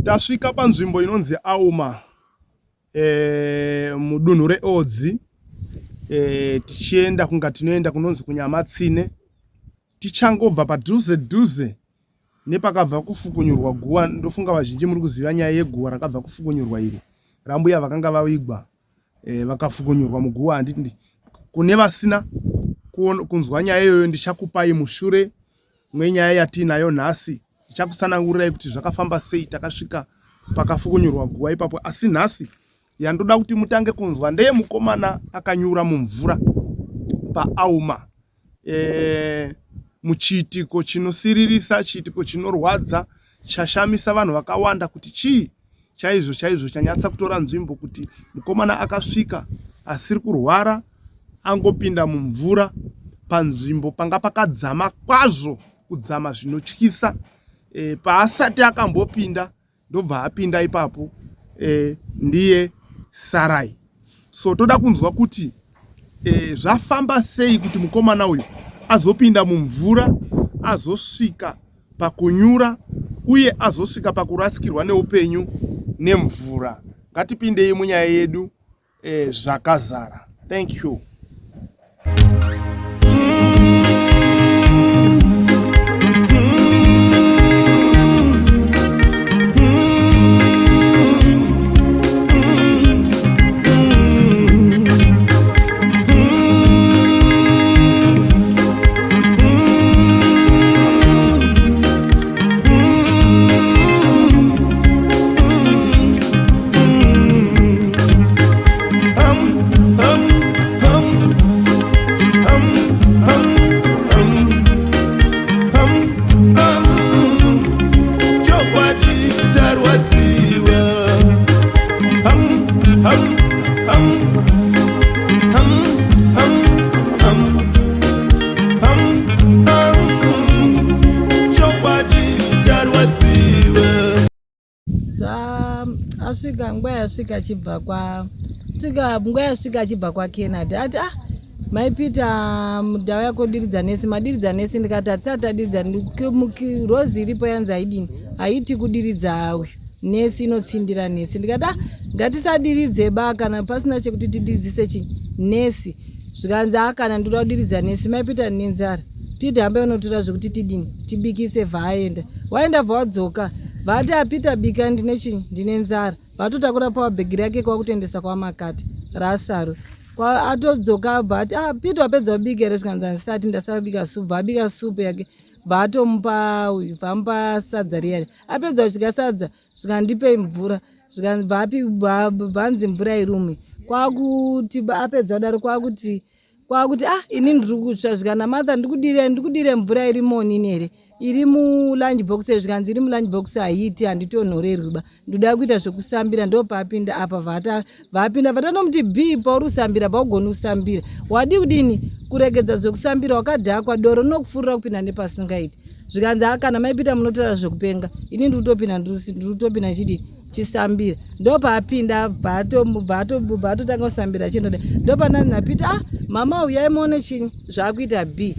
Tasvika panzvimbo inonzi Auma e, mudunhu reOdzi e, tichienda kunga tinoenda kunonzi kuNyamatsine. Tichangobva padhuze dhuze nepakabva kufukunyurwa guwa. Ndofunga vazhinji muri kuziva nyaya yeguwa rakabva kufukunyurwa iri rambuya vakanga vavigwa e, vakafukunyurwa muguwa. Handiti kune vasina kunzwa nyaya iyoyo ndichakupai mushure mwenyaya yatiinayo nhasi. Ndichakutsanangurirai kuti zvakafamba sei takasvika pakafukunyurwa guwa ipapo. Asi nhasi yandoda kuti mutange kunzwa ndeye mukomana akanyura mumvura paauma e, muchiitiko chinosiririsa, chiitiko chinorwadza chashamisa vanhu vakawanda kuti chii chaizvo chaizvo chanyatsa kutora nzvimbo kuti mukomana akasvika asiri kurwara angopinda mumvura panzvimbo panga pakadzama kwazvo kudzama zvinotyisa e, paasati akambopinda ndobva apinda ipapo e, ndiye Sarai. So toda kunzwa kuti e, zvafamba sei kuti mukomana uyu azopinda mumvura azosvika pakunyura uye azosvika pakurasikirwa neupenyu nemvura. Ngatipindei munyaya yedu e, zvakazara. Thank you. Asvika nguva yasvika achibva kwa svika nguva yasvika achibva kwaKennedy ati ah mai Peter mudhau yako diridza nesi madiridza nesi ndikati hatisati tadiridza rozi iripo yanzi haidini haiti kudiridza uyu nesi inotsindira nesi ndikati ah ngatisadiridze ba kana pasina chekuti tidiridzise chi nesi zvikanzi ah kana ndoda kudiridza nesi mai Peter nenzara Peter hamba unotora zvekuti tidini tibikise bvaaenda waenda bvawadzoka vati apeter bika ndine chinyi ndine nzara vatotakura power bag rake kwakutoendesa kwamakati rasaro atodzoka abva ati ah, peter wapedza kubika here zvikanzi handisati ndasabika supu bvaabika supu yake bvaatomupa uyu bvamupa sadza riya apedza kudya sadza zvikandipei mvura zvikabvanzi mvura irume kwakuti apedza kudaro kwakuti kwakuti ah ini ndiri kutsva zvikana martha ndikudire ndikudire mvura iri monini here iri mulunch box zvikanzi iri mulunch box haiiti handitonhorerwi ba ndoda kuita zvekusambira ndopaapinda apa vata vapinda vatanomuti b pauri kusambira paugoni kusambira wadii kudini kuregedza zvekusambira wakadhakwa doro rinokufurira kupinda nepasingaiti zvikanzi a kana maipita munotaura zvekupenga ini ndiri kutopinda ndiri kutopinda chidii chisambira ndopaapinda bvaatotanga kusambira chinode ndopananzi napita ah mama uyai muone chinyi zvaakuita b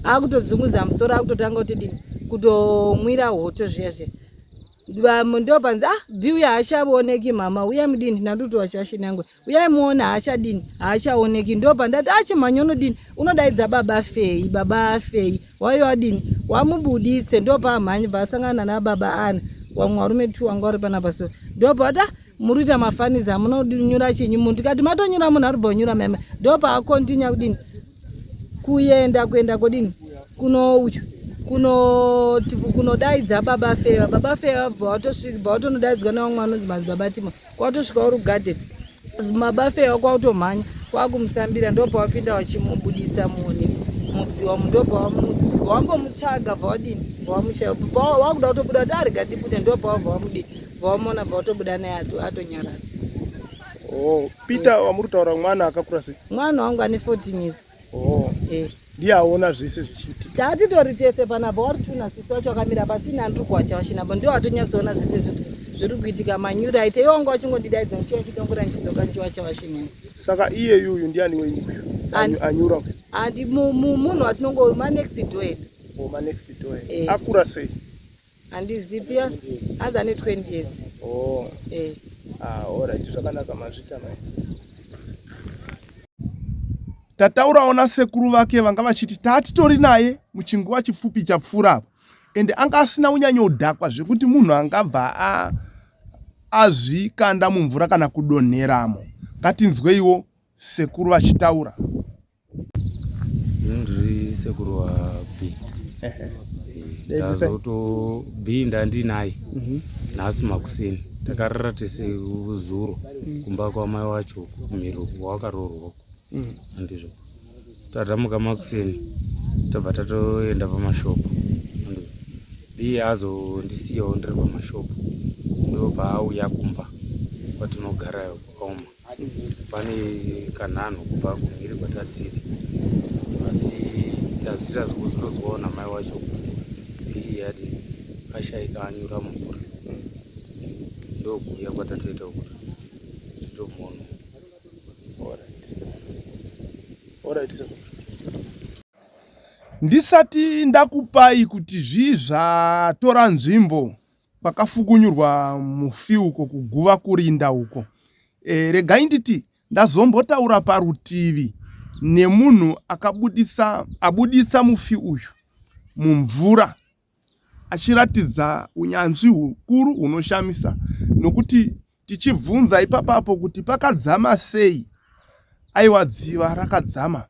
akutodzunguza musoro akutotanga kutidini kutomwira hoto zviya zviya ndopanzi ah b uya haachaoneki mama uyai mudini nandotowachashinangwe Uyai muone haachadini haachaoneki ndopandati achimhanya ah, unodini unodaidza baba Fei baba Fei waive wadini wamubuditse ndopaamhanya bvaasangana nababa Ana wamwe varume two wanga uri panapa so ndopati ah, muri kuita mafanizi amunonyura chinyi munhu tikati matonyura munhu ari bonyura meme ndopaakontinya kudini kuenda kuenda kodini kuno uyu kuno kunodaidza baba Fei baba Fei vabva vatonodaidzwa nevamwe vanonzi madzibaba Timo kwatosvika uri kugarden mabafeya kwakutomhanya kwakumusambira ndopawapinda wachimubudisa muni mudziwa ndopawambomutsvaga bvawadini bvawamuchaya wakuda kutobuda kuti arega ndibude ndopawabva wamudini bvawamona bvawatobuda naye atonyarara. Oh, Peter wamuri kutaura mwana akakura sei? Mwana wangu ane 14 years. Oh. Eh. Ndiye aona zvese zvichiitika. Tatitori tese panapa wari tuna sisi wacho akamira pasina andiri kuwacha washina ndio atonyatsoona zvese zviri kuitika manyura aite iwo wanga wachingondidaidza ndichiuya chidongora ndichidzoka ndichiwacha washina. Saka iye yuyu ndiani wenyu uyu? Anyura uyu. Andi munhu watinongo ma next door edu. Oh, ma next door. Eh. Akura sei? Handizivi anzi ane 20 years. Oh. Eh. Ah, alright, zvakanaka mazvita mai. Tataurawo nasekuru vake vanga vachiti taatitori naye muchinguva chipfupi chapfuura apo ende anga asina kunyanyodhakwa zvekuti munhu angabva azvikanda mumvura kana kudonheramo. Ngatinzweiwo sekuru vachitaura. Ini ndiri sekuru wa B. Ndazoto B ndandinaye mhm. nhasi makuseni takarara tese zuro mm. kumba kwamai wacho kumhiri kwawakaroorwa uko mm. andizvo tatamuka makuseni tabva tatoenda pamashopu B azondisiyawo ndiri pamashopu ndopaauya kumba kwatinogara kwaoma Pane kanhanho kubva kumhiri kwatatiri asi ndazoita zvekuzotozwawo namai wacho kuti iye ati ashaika anyura mumvura ndokuuya kwatatoita kuti titomuona. Ndisati ndakupai kuti zvii zvatora nzvimbo kwakafukunyurwa mufi uko kuguva kurinda uko e, regai nditi ndazombotaura parutivi nemunhu akabudisa abudisa mufi uyu mumvura achiratidza unyanzvi hukuru hunoshamisa nokuti tichibvunza ipapapo kuti pakadzama sei aiwa dziva rakadzama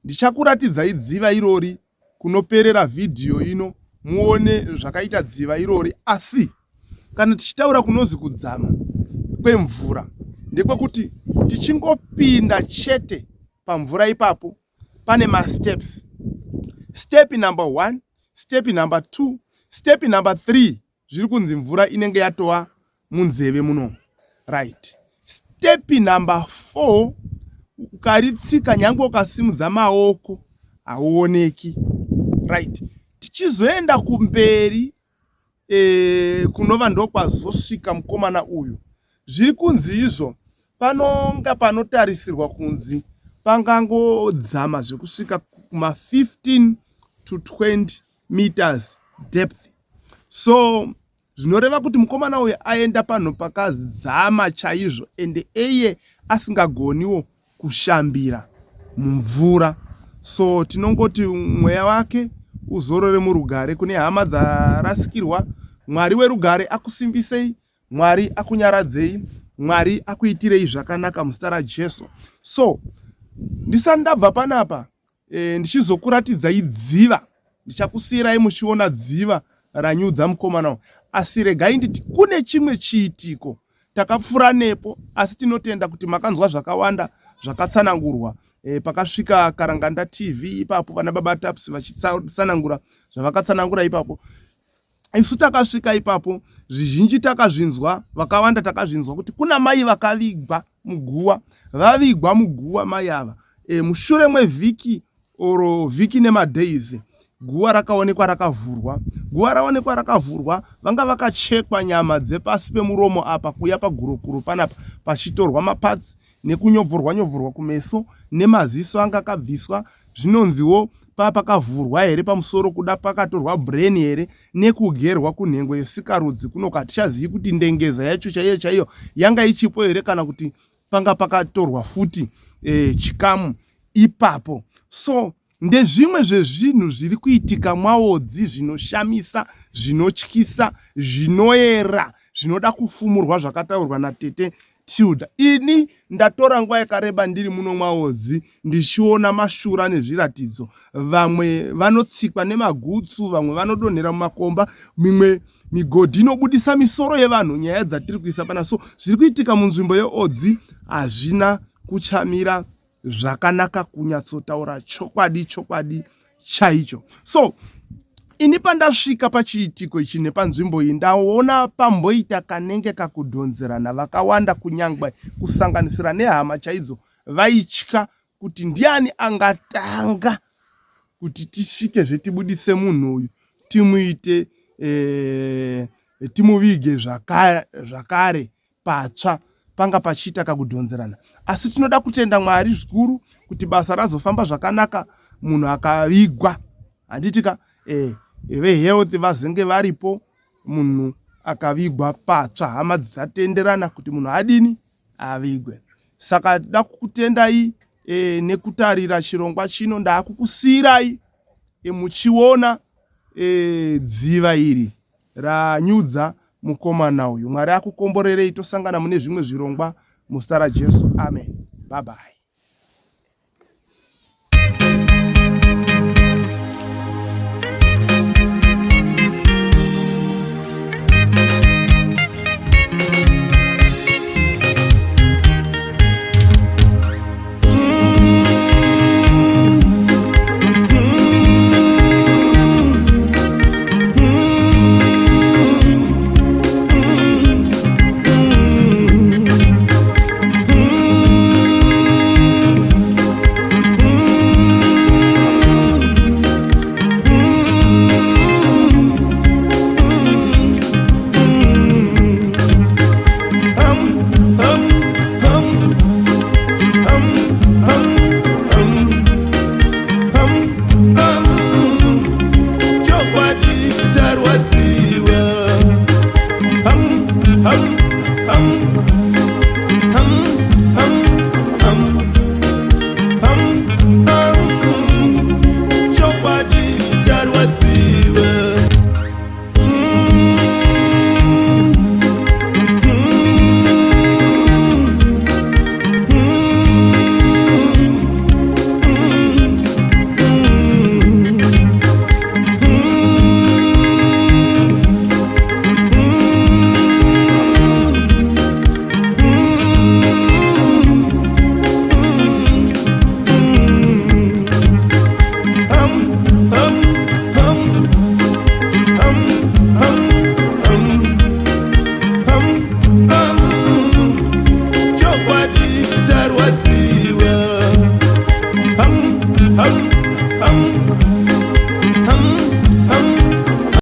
ndichakuratidzai dziva irori kunoperera vhidhiyo ino muone zvakaita dziva irori asi kana tichitaura kunozi kudzama kwemvura ndekwekuti tichingopinda chete pamvura ipapo pane masteps step number one step number two step number three zviri kunzi mvura inenge yatova munzeve muno right step number 4 ukaritsika nyange ukasimudza maoko hauoneki right tichizoenda kumberi e, kunova ndokwazosvika mukomana uyu zviri kunzi izvo panonga panotarisirwa kunzi pangangodzama zvekusvika kuma 15 to 20 meters depth so zvinoreva kuti mukomana uyu aenda panhu pakazama chaizvo ende eye asingagoniwo kushambira mumvura so tinongoti mweya wake uzorore murugare kune hama dzarasikirwa mwari werugare akusimbisei mwari akunyaradzei mwari akuitirei zvakanaka muzita rajesu so ndisati ndabva panapa e, ndichizokuratidzai dziva ndichakusiyirai muchiona dziva ranyudza mukomana asi regai nditi kune chimwe chiitiko takapfuura nepo asi tinotenda kuti makanzwa zvakawanda zvakatsanangurwa e, pakasvika karanganda tv ipapo vana baba taps vachitsanangura zvavakatsanangura ipapo isu takasvika ipapo zvizhinji takazvinzwa vakawanda takazvinzwa kuti kuna mai vakavigwa muguwa vavigwa muguwa mai ava e, mushure mwevhiki oro vhiki nemadays guwa rakaonekwa rakavhurwa guwa raonekwa rakavhurwa vanga vakachekwa nyama dzepasi pemuromo apa kuya pagurokuro panapa pachitorwa maparts nekunyobvorwa nyobvorwa kumeso nemaziso anga akabviswa zvinonziwo papakavhurwa here pamusoro kuda pakatorwa brain here nekugerwa kunhengo yesikarudzi kunoku hatichazivi kuti ndengeza yacho chaiyo chaiyo yanga ichipo here kana kuti panga pakatorwa futi e, chikamu ipapo so ndezvimwe zvezvinhu zviri kuitika mwaodzi zvinoshamisa zvinotyisa zvinoera zvinoda kufumurwa zvakataurwa natete Tilda. Ini ndatora nguva yakareba ndiri muno mwaodzi ndichiona mashura nezviratidzo. Vamwe vanotsikwa nemagutsu, vamwe vanodonhera mumakomba, mimwe migodhi inobudisa misoro yevanhu. Nyaya dzatiri kuisa pana so zviri kuitika munzvimbo yeodzi hazvina kuchamira zvakanaka kunyatsotaura chokwadi chokwadi chaicho so ini pandasvika pachiitiko ichi nepanzvimbo iyi ndaona pamboita kanenge kakudhonzerana vakawanda kunyangwe kusanganisira nehama chaidzo vaitya kuti ndiani angatanga kuti tisvike zvetibudise munhu uyu timuite eh, timuvige zvakare patsva panga pachiita kakudhonzerana asi tinoda kutenda mwari zvikuru kuti basa razofamba zvakanaka munhu akavigwa handiti ka eh, vehealth vazenge varipo munhu Akavigwa patsva, hama dzisatenderana kuti munhu adini avigwe. Saka da kukutendai e, nekutarira chirongwa chino. Ndakukusiyirai e, muchiona e, dziva iri ranyudza mukomana uyu. Mwari akukomborerei, tosangana mune zvimwe zvirongwa muzita raJesu, amen. Bye bye.